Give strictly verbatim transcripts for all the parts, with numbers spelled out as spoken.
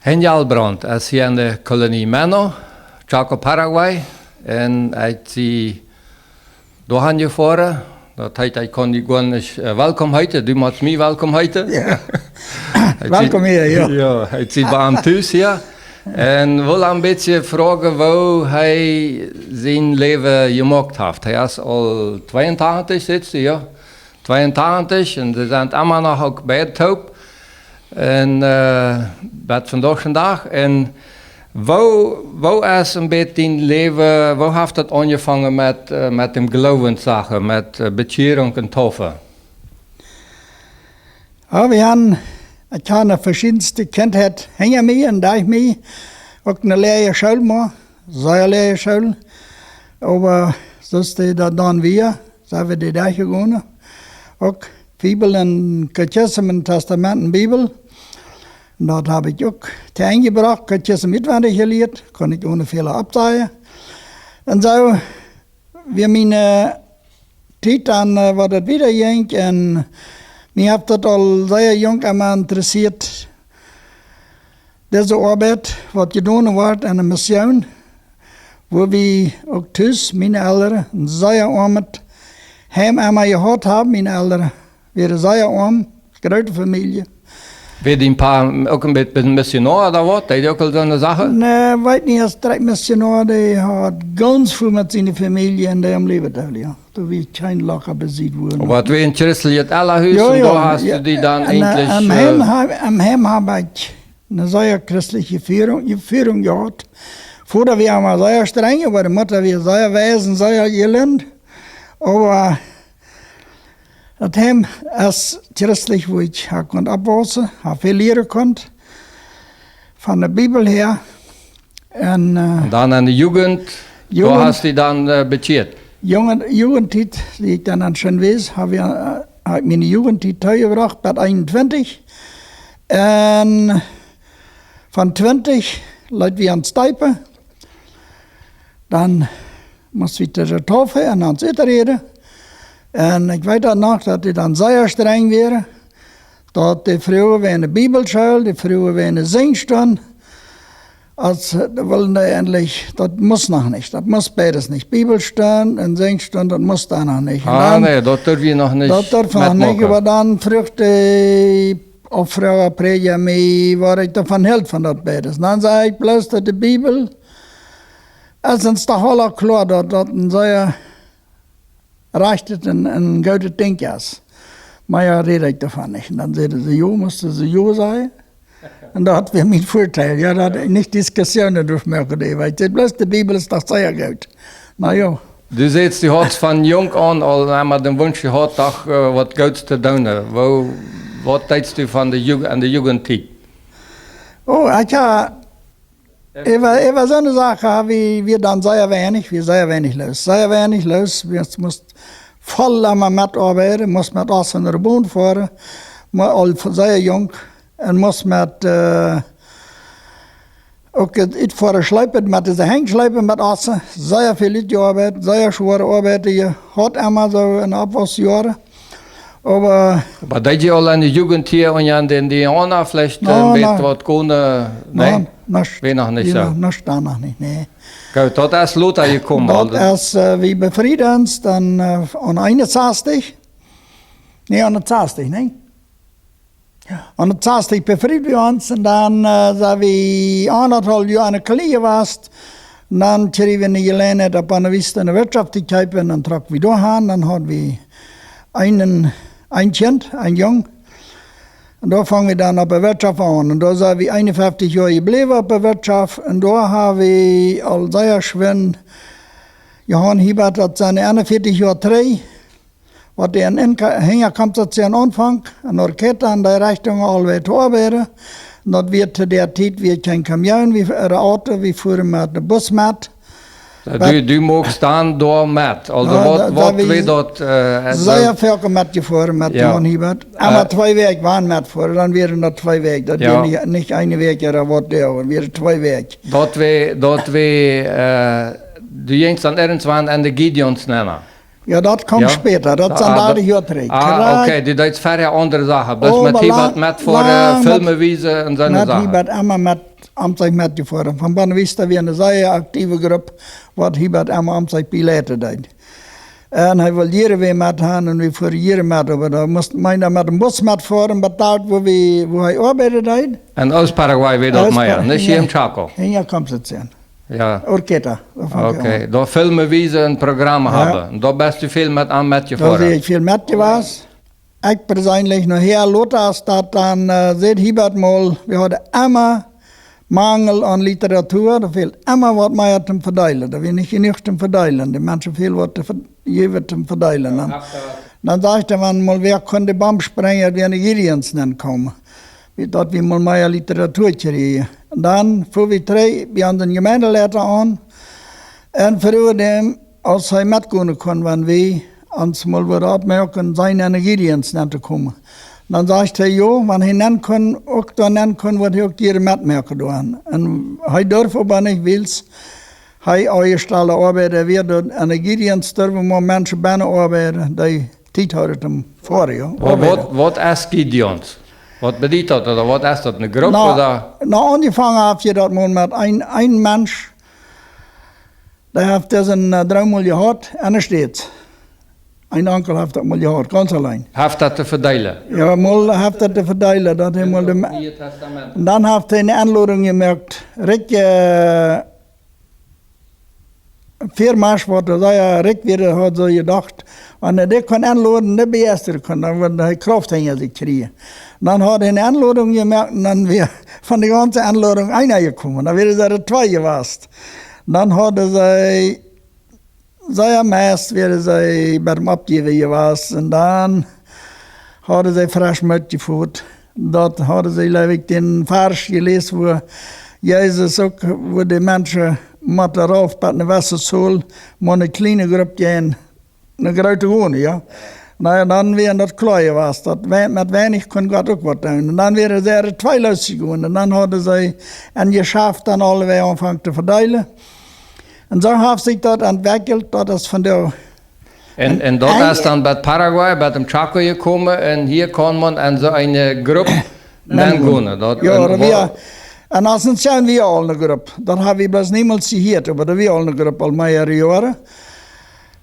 Hein Hjalbrand es hia enne Kolonie Menno, Chaco, Paraguay. Un ekj sie doahan jefoaren. Daut heet, ekj kunn die goanich, äh, welkom heeten. Du motst mie welkom heeten. Jo. Ekj sie, welkom hia, jo. Jo, ekj sie bie am tus hia. Un well am een bät froagen, woo hee sien Läwen jemoakt haft. Hee es aul tweeuntachentich, sajchst du, jo? Tweeuntachentich, un see sent emma noch uk bie toop. Un, äh, bat vondoag dän Dach. Un woo, woo es een bät dien Läwen, woo haft daut aunjefongen met, äh, met däm Gloowenssachen, met, äh, Bekjierunk un Taufe? Jo, wie haben, ekj hab eene veschiedenste Kjintheit hinja mie un derch mie. Uk eene leeje School mau, sea leeje School. Oba soo aus daut dan wia, sent wie doa derchjegonen. Uk Bibel un Katechismus un Tastament un Bibel. Un daut hab ekj uk to Enj jebrocht, Katechismus utwendich jelieet, kunn ekj one Fäla aufsajen. Un soo wia miene Tiet dan, äh, waut daut wieda jinkj. Un mie haft daut aul sea junk emma interessieet, dise Oabeit, waut jedonen woat aun de Mission, wua wie uk tus, miene Elren, een sea oamet Heim emma jehaut haben, miene Elren wieren sea oam, groote Famielje. Wia dien Pa uk een bät Missionoa ooda waut? Deed hee uk aul soone Sachen? Nä, weet nich, aus direkt Missionoa, dee haud gaunz väl met siene Famielje un dee am Läwen deed, jo. Doa wia kjeen Lock opp de Sied wua. Oba daut wia een christlichet Elrenhus. Jo, un jo, doa hast du die dan un, äh, eejentlich, em Heim, äh, hab, em Heim hab ekj eene sea christliche Führung, Führung jehaut. Voda wia emma sea strenj, oba de Mutta wia sea weis un sea jelind. Oba daut Heim es christlich, wua ekj hab kunt oppwaussen, hab väl lieren kunt. Von de Bibel häa. Un, äh, un dan aun de Jugend, doa Jugend, hast du die dan, äh, bekjieet? Jugend, Jugendtiet, woo ekj dan aul schwoa wia, hab ekj, äh, hab ekj miene Jugendtiet toojebrocht, bat eenuntwintich. Un von twintich leet wie ons deepen. Dan must wie to de Taufe un ons uträden. Un ekj weet daut noch, daut dee dan sea strenj wieren. Daut dee fruagen wäajen de Bibelschool, dee fruagen wäajen de Sinjstund. Aus, äh, dee wullen dee eejentlich, daut must noch nich, daut must beides nich. Bibelstund un Sinjstund, daut must doa noch nich. Un ah, dan, nä, daut durf wie noch nich. Daut durf wie noch nich, metmoaken. Oba dan fruach dee Prädja mie, waut ekj doavon hilt, von daut beides. Dan säd ekj bloos, daut de Bibel, es ons doch aula kloa, daut daut een sea rajchtet un, un goodet Dinkj es. Mea räd ekj doavon nich. Un dan säden see, jo, must du soo jo sajen. Un daut wia mien Väadeel. Jo, daut ekj nich Diskussionen derch moaken deed, wiels ekj säd bloos, de Bibel es doch sea goot. Na jo. Du sajchst, du hast von junk aun aul emma dän Wunsch jehaut, doch, äh, waut Goots to doonen. Woo, waut deetst du von de Jug-, aun de Jugendtiet? Oh, ekj hab Äwa, äwa soone Sachen hab wie, wie dan sea weinich, wie sea weinich loos. Sea weinich loos. Wie must voll emma metoabeiden, must met Ossen no de Bon foaren, mau aul von sea junk. Un must met, äh, uk daut Utfoaren schleepen, met dise Henj schleepen, met Ossen. Sea väl utjeoabeit, sea schwoare Oabeit, dee haud emma soo en Oppwaussjoaren. Oba, oba deed jie aul aun de Jugend hia un aun de Indiauna veleicht, äh, no, een bät no. Waut gonen, äh, nä? No, nuscht. Wia noch nich soo. Nuscht dan noch nich, nä. Goot, daut es lota jekomen, daut aulsoo es, äh, wie befrieden ons dan, äh, aun eenunsastich. Nä, aun eenunsastich, nä? Aun eenunsastich befrieden wie ons un dan, äh, sent wie aundathaulf Joa enne Kolonie jewast. Un dan kjrieejen wie eene Jeläajenheit, opp eene Wies eene Wirtschoft to kjeepen. Un dan trocken wie doahan. Dan hauden wie een, een Kjint, een Jung. Un doa fungen wie dan opp de Wirtschoft aun. Un doa sent wie eenunfeftich Joa jebläwen opp de Wirtschoft. Un doa haben wie aul sea schwind, Johan Hiebert, daut sent eenunfeftich Joa trigj, waut dee en Inka-, Hinjakomst haud aunjefongen, en Orqueta en dee Rechtunk aul wada to oabeiden. Un daut wia to dee Tiet wia kjeen Kamion, wie, äh, Auto, wie fuaren met dän Bus met. Jo, du, du muchst dan doa met. Aulsoo, jo, waut, daut, daut waut wia daut, äh, sea väl metjefoaren met Johan Hiebert. Emma, äh, twee Wäakj wieren metfoaren, dan wieren daut twee Wäakj. Daut wia nich, nich eene Wäakj, ooda waut, jo, wieren twee Wäakj. Daut wia, daut wia, äh, du jinjst dan irjentwan aun de Gideons nenn. Jo, daut kjeem späta, daut sent dartich Joa trigj. Ah, okay, du deedst verhäa aundre Sachen. Bloos met Hiebert metfoaren, Filme wiesen un soone Sachen. Oba lang, lang met Hiebert emma met Amtlich metjefoaren. Von Bonavista wia eene sea aktive Grupp, waut Hubert emma Amtlich bie leiden deed. Un hee wull jieren wada met han un wie fuaren jieren met, oba doa must eena met dän Bus metfoaren, bie daut, wua wie, wua hee oabeiden deed. En Oost-Paraguay wia daut mea, nich hia em Chaco. Hia kjemt et aun. Jo. Horqueta, doavon. Okay, doa Filme wiesen un Programme haben. Un doa best du väl met am metjefoaren. Doa sie ekj väl met jewast. Ekj perseenlich, nohäa, lota aus daut dan, äh, säd Hubert mol, wie hauden emma Mangel aun Literatur, doa fält emma waut mea toom vedeelen. Doa wia nich jenuach toom vedeelen. De Menschen fält waut to ve-, jäwen toom vedeelen. Jo, dan, dan sajcht hee, wan mol wäa kunn de Bomb sprenjen, wäa ne Gideons nenkomen. Wie daut wie mol mea Literatur kjrieen. Dan fuaren wie trigj bie onsen Jemeindeleiter aun. Un fruagen däm, aus hee metgonen kunn, wan wie ons mol wudden oppmoaken, sien Energiedienst nenn to komen. Dan sajcht hee, jo, wan hee nenn kunn, uk doa nenn kunn, wudd hee uk jieren metmoaken doa. Un hee durf oba nich, wiels hee aunjestalda Oabeida wia, doa Energiedienst durwen mau Menschen bennen oabeiden, dee Tiet hauden toom foaren, jo. Oba waut, waut es Gideons? Waut bediet daut, ooda waut es daut, eene Grupp, ooda? Na, aunjefongen haft daut mol met een, een Mensch, dee haft disen, äh, Droom mol jehaut, en de States. Een Onkel haft daut mol jehaut, gaunz auleen. Haft daut to vedeelen? Jo, mol haft daut to vedeelen, daut hee mol de Me-, Niee Testament. Un dan haft hee eene Enlodunk jemoakt, rikj, äh, Firma, waut doa sea rikj wia, haud soo jedocht, wan hee dee kunn enloden, dee bejeistren kunn, dan wudd hee Krauft hinja sikj kjrieen. Dan haud hee eene Enlodunk jemoakt un dan wia von de gaunze Enlodunk eena jekomen. Dan wieren see twee jewast. Dan hauden see sea meist, wieren see bie däm Aufjäwen jewast. Un dan hauden see fresch metjefoaren. Doa hauden see, jleew ekj, dän Varsch jeläst, wua Jesus uk, wua de Menschen motten rauf bat ne jewesse Tol, mau ne kjliene Grupp jäajen ne groote gonen, jo. Na jo, dan wia daut kloa jewast, daut wee-, met weinich kunn Gott uk waut doonen. Un dan wieren see twee loosjegonen. Un dan hauden see een Jeschaft, dan aulewäajen aunjefongen to vedeelen. Un soo haft sikj daut entwekjelt, daut es von de Un, un daut es dan bat Paraguay, bat däm Chaco jekomen, un hia kunn maun en soo eene Grupp nenn gonen. Jo, daut wia, en Asunción wia aul eene Grupp. Daut hab wie bloos niemols jehieet, oba doa wia aul eene Grupp aul mearere Joaren.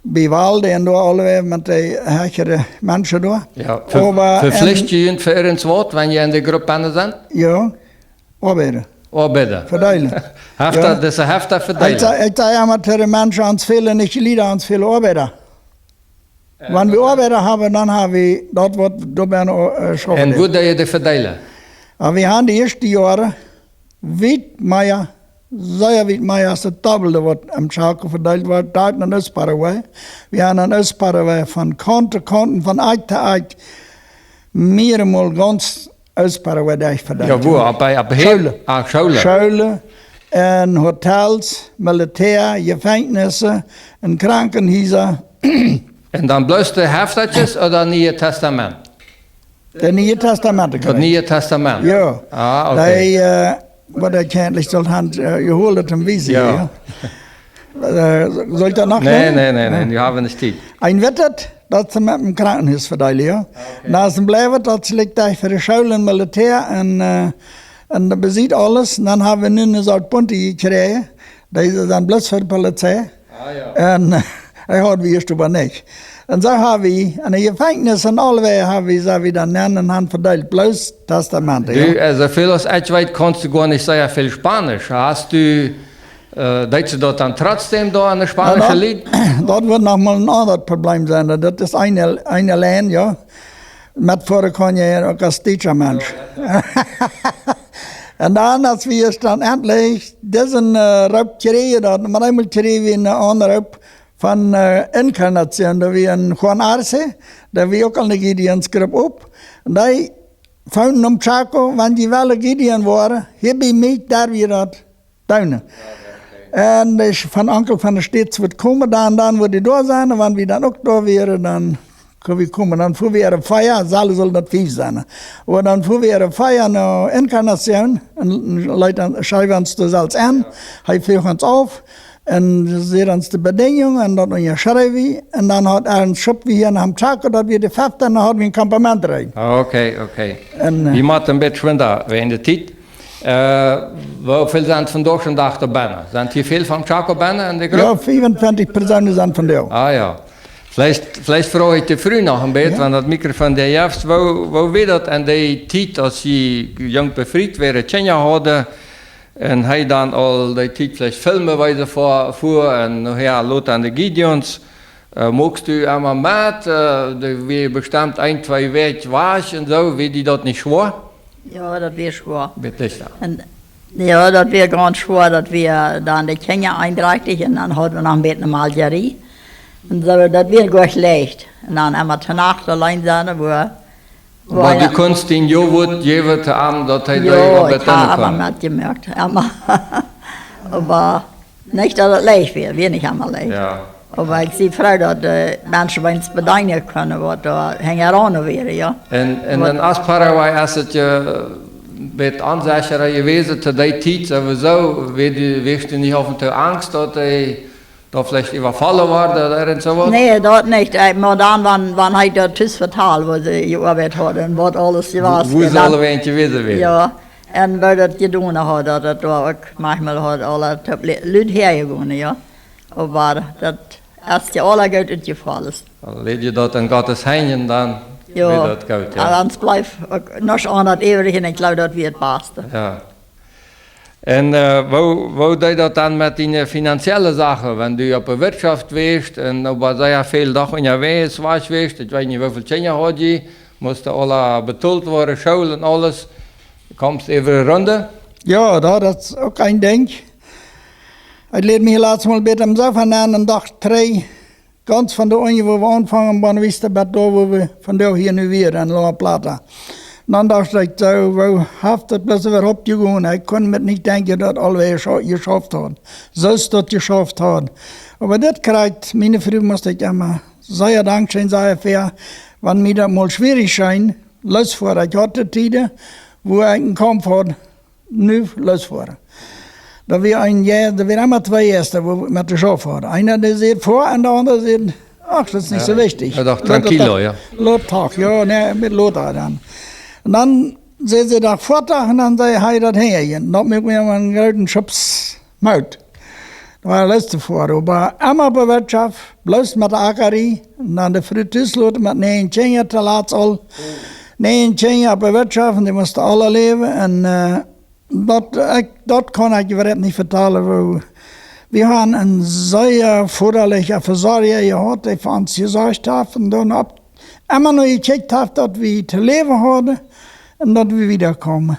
Bie Walde un doa aulewäajen met de hechre Menschen doa. Jo, oba, ähm, vepflicht jie junt fa irjent waut, wan jie en de Grupp bennen sent? Jo. Oabeiden. Oabeiden. Vedeelen. Haft daut, daut haft daut vedeelen. Ekj saj, ekj saj emma to de Menschen, ons fälen nich Lied, ons fälen Oabeida. Wan wie Oabeida haben, dan haben wie daut, waut doa bennen, äh, schaufen. Un woo deed jie dee vedeelen? Oba wie haben de ieeschte Joaren wiet mea, sea wiet mea aus daut dobbelde, waut em Chaco vedeelt wort, doa en Oost-Paraguay. Wie haben en Oost-Paraguay von Kaunt to Kaunt, von Akj to Akj, mearemol gaunz Oost-Paraguay vedeelt. Jo, wua? Opp, opp Schoolen. Ah, Schoolen. Schoolen un Hotels, Militär, Jefenkjnisse un Krankenhiesa. Un dan bloos de Heftatjes ooda Niee Testament? De Niee Testament. Daut Niee Testament. Jo. Ah, okay. Dee, äh, waut ekj eejentlich sull haben, äh, jeholt un wiesen, jo. Äh, saul ekj daut noch? Nä, nä, nä, nä, nu haben wie nich Tiet. Een wittet, daut see met een Krankenhus vedeelen, jo. Okay. Dan es een Bleiwet, daut licht doa fa de Schoolen un Militär un, äh, un daut besitt aules. Un dan haben wie nu eene Sort Punten jekjräajen. Dee sent bloos fa de Polizei. Ah, jo. Un, äh, dee hauden wie ieescht oba nich. Un soo haben wie en de Jefenkjnis un aulewäajen haben wie, soo wie dan nennen, haben vedeelt bloos Testamenten, jo. Du, äh, soo väl aus ekj weet, kaust du goanich sea väl Spaunisch. Hast du Äh, deed see daut dan trotzdäm doa aun de spaunische Lied? Daut woat noch mol een aundret Problem sennen. Daut es eene, eene Lien, jo. Met foaren kaun jie uk aus dietscha Mensch. Un dan, aus wie dan endlich disen, äh, Roop kjrieejen, dan met eemol kjrieejen wie een Aunroop von, äh, Encarnación, doa wia een Juan Arce, doa wia uk aul eene Gideonsgrupp opp. Un dee fungen aun Chaco, wan jie wellen Gideon woaren, hia bie mie, doa wia daut doonen. Un es von Onkel von de States wudd komen, dan, dan wudd hee doa sennen, un wan wie dan uk doa wieren, dan kunn wie komen. Dan fuaren wie äare Fia, sellen sullen daut fief sennen. Oba dan fuaren wie äare Fia no Encarnación, un, un leet dan, schreef ons doa selfst aun, hee fruach ons auf, un säd ons de Bedinjungen, un daut unjaschreef wie, un dan haud hee ons Schupp wie hia no Chaco, daut wia de fefte, dan hauden wie een Campament rein. Ah, okay, okay. Un, äh, wie motten een bät schwinder wäajen de Tiet. Äh, woo väl sent vondoag dän Dach doa bennen? Sent hia väl vom Chaco bennen en de Grupp? Jo, fiefuntwintich Persoonen sent vondoag. Ah jo. Veleicht, veleicht froag ekj de Fru noch een bät, Jo. wan daut Mikrofon doa jeft. Woo, woo wia daut en dee Tiet, aus jie junk befriet wieren, Kjinja hauden, un hee dan aul dee Tiet veleicht Filme weisen fua-, fua un nohäa lota aun de Gideons? Äh, muchst du emma met? Äh, dee wia bestemt een, twee Wäakj wajch un soo, wia die daut nich schwoa? Jo, daut wia schwoa. Bät lichta. Un, jo, daut wia gaunz schwoa, daut wia dan de Kjinja eendrechtich un dan hauden wie noch een bät Maljerie. Un soo, daut wia goanich leicht. Un dan emma to Nacht auleen sennen, wua, wua Oba du eena kunnst dän Joghurt jäwen to am, daut hee Jo, doa ekj hab emma metjemoakt, emma. Oba nich daut et leicht wia, wia nich emma leicht. Jo. Oba ekj sie froo daut de Menschen weens bedeenen kunnen, waut doa hinjaraun wieren, jo. Un, un Waut en Ost-Paraguay es et jo een bät onsechra jewast to dee Tiet, sowieso, wia du, wieescht du nich auf un too angst, daut hee doa veleicht äwafaulen wort ooda irjent soo waut? Nä, daut nich. Ekj, mau dan, wan, wan hee daut tus vetald, woo see jeoabeit hauden un waut aules Woo, jewast woo wia, see dan aule wäajen jewast wieren. Jo, un woo daut jedonen haud, daut, daut wia uk maunchmol haud aule Lü-, Lüd häajegonen, jo. Oba daut es je aula goot utjefollen. Dan läd jie daut en Gott sienen Henj, dan Jo, wia daut goot, jo. aulsoo bleef uk noch aun daut äwrje un ekj jleew, daut wia daut baste. Jo. Un, äh, woo, woo deed daut dan met diene finanzielle Sachen, wan du opp de Wirtschaft wieescht un oba sea väl doch unjawäajes wajch wieescht? Ekj weet nich, woo väl Kjinja haud jie, musten aule betolt woaren, School un aules. Kjeemst äwere Rund? Jo, daut, daut es uk een Dinkj. Ekj leet mie latst mol bät em Sofa nenn un docht trigj, gaunz von de Unja, wua wie aunfungen, Buena Vista, bat doa, wua wie vondoag hia nu wieren, en Loma Plata. Un dan docht ekj soo, woo haft daut bloos äwahaupt jegonen? Ekj kunn mie nich denkjen, daut aul wäa jescha-, jeschauft haud. Soo aus daut jeschaft haud. Oba dit kjrieech, miene Fru must ekj emma sea dankscheen sajen fa, wan mie daut mol schwierich schien, loosfoaren. Ekj haud Tieden, wua ekj een Kaumf haud, nu loosfoaren. Doa wia een Jei-, doa wieren emma twee Jeista, wua wie met de Schauf wieren. Eena, dee säd foa un de aundra säd, ach, daut es nich Jo. soo wichtich. Jo, doch, Lot daut tranquilo, doch, jo. lot doch, jo, nä, met lota dan. Un dan säd see doch foa un dan säd hee daut hinja. Daut muak mie mau een grooten Schubs Moot. Daut wia loosfoaren, oba emma opp de Wirtschaft, bloos met de Akarie, un dan de Fru tus loten met näajen Kjinja, to latst aul. Näajen Kjinja opp de Wirtschaft, un dee musten aule läwen. Un, äh, daut, ekj, daut kaun ekj junt nich vetalen, woo, wie haben eene sea vodaliche Vesorja jehaut, dee fa ons jesorcht haft, un dan opp emma no jekjikjt haft, daut wie to läwen hauden un daut wie wieda kjeemen.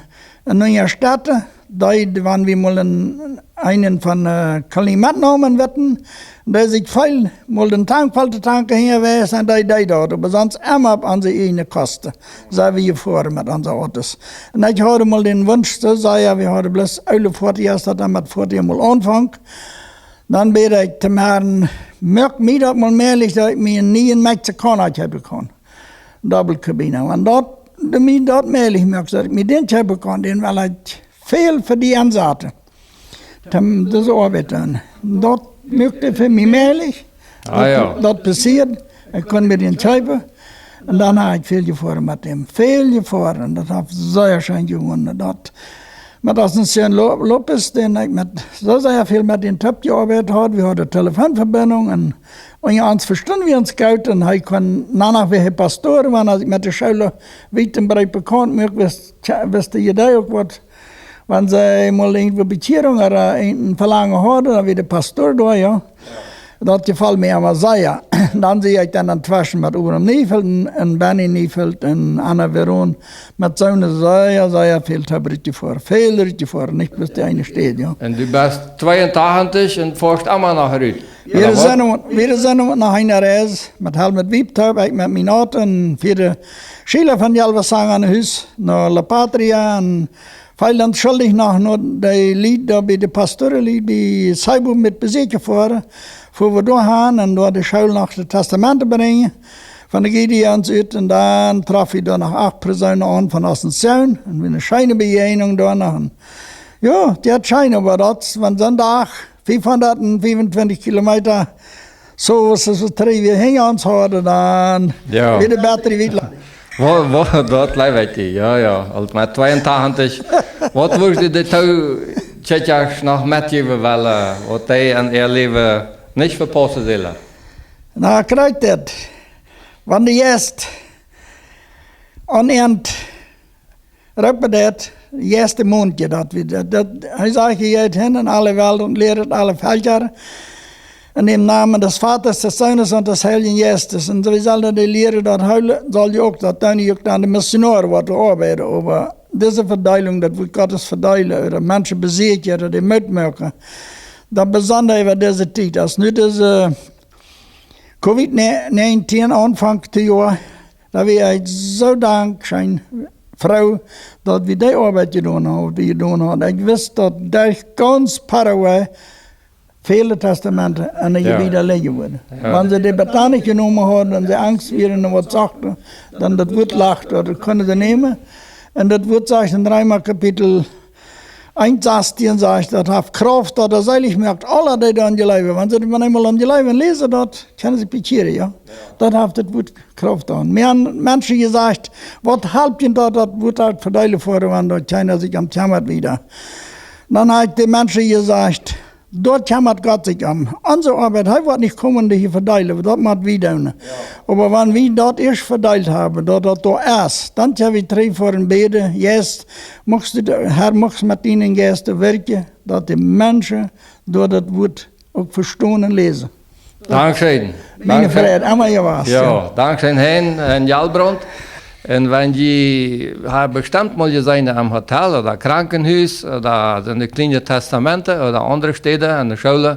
Un nu, jo, Städte, dee, wan wie mol een, eenen von, äh, Kolonie metneemen wullen, dee sikj väl mol dän Tank voll to tanken hinjawäajes un dee, dee daut, oba sonst emma opp onse ieejne Kosten sent wie jefoaren met onse Autos. Un ekj haud mol dän Wunsch, soo sea, jo, wie hauden bloos oole Foatieja, daut dan met Foatieja mol aunfunk. Dan bäd ekj to Herrn, moak mie daut mol mäajlich, daut ekj mie eenen nieen Mexikauna kjeepen kaun. Dobbelkabine. Wan daut, daut mie daut mäajlich moakt, daut ekj mie dän kjeepen kaun, dan well ekj väl fa dee ensaten. Dan, daut es Oabeit dan. Daut muak hee fa mie mäajlich. Ah, Daut, jo. daut passieed. Ekj kunn mie dän kjeepen. Un dan hab ekj väl jefoaren met am. Väl jefoaren. Daut haft sea scheen jegonen. Daut met Ascension Lo-, Lopez, dän ekj met, soo sea väl met dän toop jeoabeit haud. Wie hauden Telefonverbindunk un, un jo, ons vestunden wie ons goot. Un hee kunn, nohäa wia hee Pastor, wan ekj met de School wiet un breet bekaunt, mau ekj wist, tja, wist hee uk waut. Wan see mol irjentwoo Bekjierunk ooda een Velangen hauden, dan wia de Pastor doa, jo. Daut jefoll mie emma sea. Dan sie ekj dan entweschen met Uram Niefeld un, un Benny Niefeld un Anna Veron. Met soone sea, sea väl toop rutjefoaren. Väl rutjefoaren, nich bloos dee eene Städ, jo. Un du best tweeuntachentich un foascht emma noch rut? Wie sent, wie sent noch eene Reis met Helmut Wiebe toop, ekj met mien Auto un veer Schiela von Yalvasang aun Hus no La Patria un väl dan schuldich noch no de Lied doa bie de Pastoren, Lied bie Seibu met Besieekj jefoaren, wua wie doa han un doa de School noch de Testamente brinjen von de Gideons ut. Un dan trof wie doa noch acht Persoonen aun von Ascension. Un wia eene scheene Bejäajnunk doa noch. Un jo, dee haud scheen, oba daut, wan soon Dach fiefhundat fiefuntwintich Kilometa, soo aus wie trigj wada hinja ons hauden, dan Jo. wia de Batterie wiet la-, Waut, waut, daut leew ekj die, jo, jo, aul met tweeuntachentich. Waut wurscht du de Too-, Kjikjasch noch metjäwen wellen, waut dee en äa Läwen nich vepaussen sellen? Na, krakjt dit. Wan de Jeist aun an roopen deit, de ieeschte Mond, daut wie, daut, daut, hee sajcht: "Jie jeit hin en aule Welt un lieret aule Velkja en däm Nomen des Vaters, des Sohnes un des Heiljen Jeistes." Un soo wie sellen dee Lia doa hoolen, sell jie uk daut doonen, jie uk dan de Missionoaren, waut doa oabeiden. Oba dise Vedeelunk, daut wie Gott vedeelen, ooda Menschen besieekjen, ooda dee Moot moaken, daut besonda äwa dise Tiet, aus nu dise Covid näajentieen aunfangt dit Joa, daut wie ekj soo dankscheen, froo, daut wie dee Oabeit jedonen haben, waut wie jedonen haben. Ekj wist, daut derch gaunz Paraguay väle Testamenten aun de Jo. Jebieden lijen wudden. Jo. Wan see dee Beten nich jenomen hauden un see angst wieren un waut sochten, dan daut Wuat lach, daut kunnen see nämen. Un daut Wuat sajcht en Reema Kapitel eent sastieen, sajcht, daut haft Krauft, daut dee seelich moakt aule, dee doaraun jleewen. Wan see, wan eemol aun jleewen, läsen daut, kjennen see bekjieren, jo. Daut haft daut Wuat Krauft aun. Mie han Menschen jesajcht: "Waut halpt junt daut, daut Wuat vedeelen fa, wan doa kjeena sikj om kjemmat wieda?" Dan hab ekj de Menschen jesajcht: "Doa kjemmat Gott sikj om. Onse Oabeit, hee woat nich komen, dee hia vedeelen, daut mott wie doonen." Jo. Oba wan wie daut ieescht vedeelt haben, daut daut doa es, dan kjenn wie trigj fa am bäden: "Jeist, muchst du, Herr, muchst met dienen Jeist wirkjen, daut de Menschen doa daut Wuat uk vestonen un läsen." Dankscheen. Miene Dankscheen. Freid, emma jewast, Jo, jo. Dankscheen, Hein, Hein Jalbrand. Un wan jie haben bestemmt mol jeseenen aum Hotel ooda Krankenhus ooda en de Kjliene Testamenten ooda aundre Städen aun de School,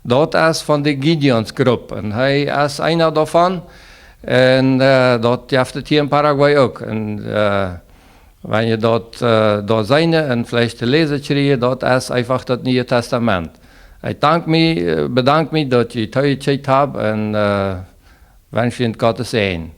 daut es von de Gideons Grupp. Un hee es eena doavon. Un, äh, daut jeft et hia en Paraguay uk. Un, äh, wan jie daut, äh, doa seenen un veleicht to läsen kjrieen, daut es eefach daut Niee Testament. Ekj dank mie, äh, bedank mie, daut jie toojekjikjt haben un, äh, wensch junt Gott sienen Säajen.